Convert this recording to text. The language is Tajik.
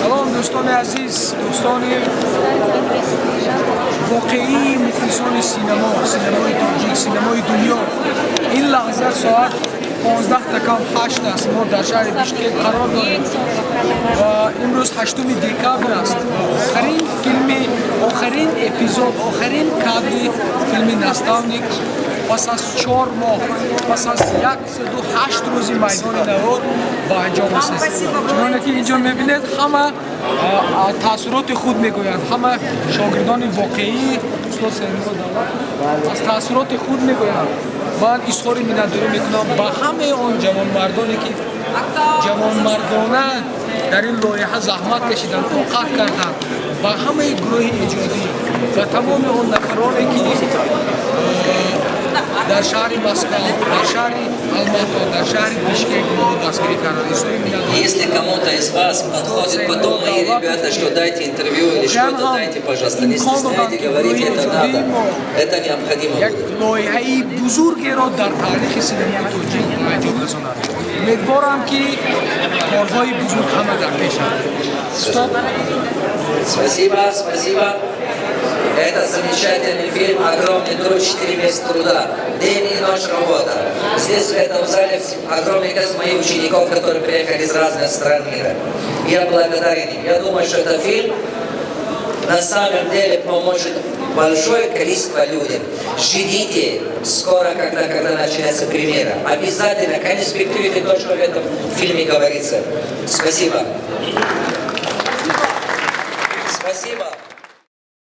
Салом, дӯстони азиз, дӯстони воқеии мухлисони синемо, синемои тоҷик, синемои дунё. Ин лаҳза соат 15 та кам 8 аст. Мо дар шаҳри Бишкек қарор дорем ва имрӯз 8 декабр аст ва охарин филми, охарин эпизод, охарин кадри филми «Наставник» пас аз 4 моҳ, пас аз 108 рӯзи майдони навор ба анҷом расид. Чуноне ки инҷо мебинед, ҳама таассуроти худ мегӯянд. Ҳама шогирдони воқеии устод Саидмурод Давлатов аз таассуроти худ мегӯянд. Ман изҳори миннатдорӣ мекунам ба ҳамаи он ҷавонмардоне, ки ҷавонмардона дар ин лоиҳа заҳмат кашиданд, тоқат карданд, ба ҳамаи гурӯҳи эҷодӣ, ба тамоми он нафароне, ки дар шаҳри Москва, дар шаҳри Алмато, дар шаҳри Бишкек моро дастгирӣ карданд. Изҳори миннатдорӣ. Если кому-то из вас подходит потом мои ребята, что дайте интервью или что-то дайте, пожалуйста, не стесняйте, говорите, это надо. Это необходимо як будет. Лоиҳаи бузургеро дар таърихи синемои тоҷик ба анҷом расонад. Умедворам, ки корҳои бузург ҳама дар пешанд. Устод. Спасибо, спасибо. Это замечательный фильм, огромный труд, 4 месяца труда. День и ночь работа. Здесь, в этом зале, огромный количество моих учеников, которые приехали из разных стран мира. Я благодарен им. Я думаю, что этот фильм на самом деле поможет большое количество людям. Ждите скоро, когда начинается премьера. Обязательно конспектируйте то, что в этом фильме говорится. Спасибо. Спасибо.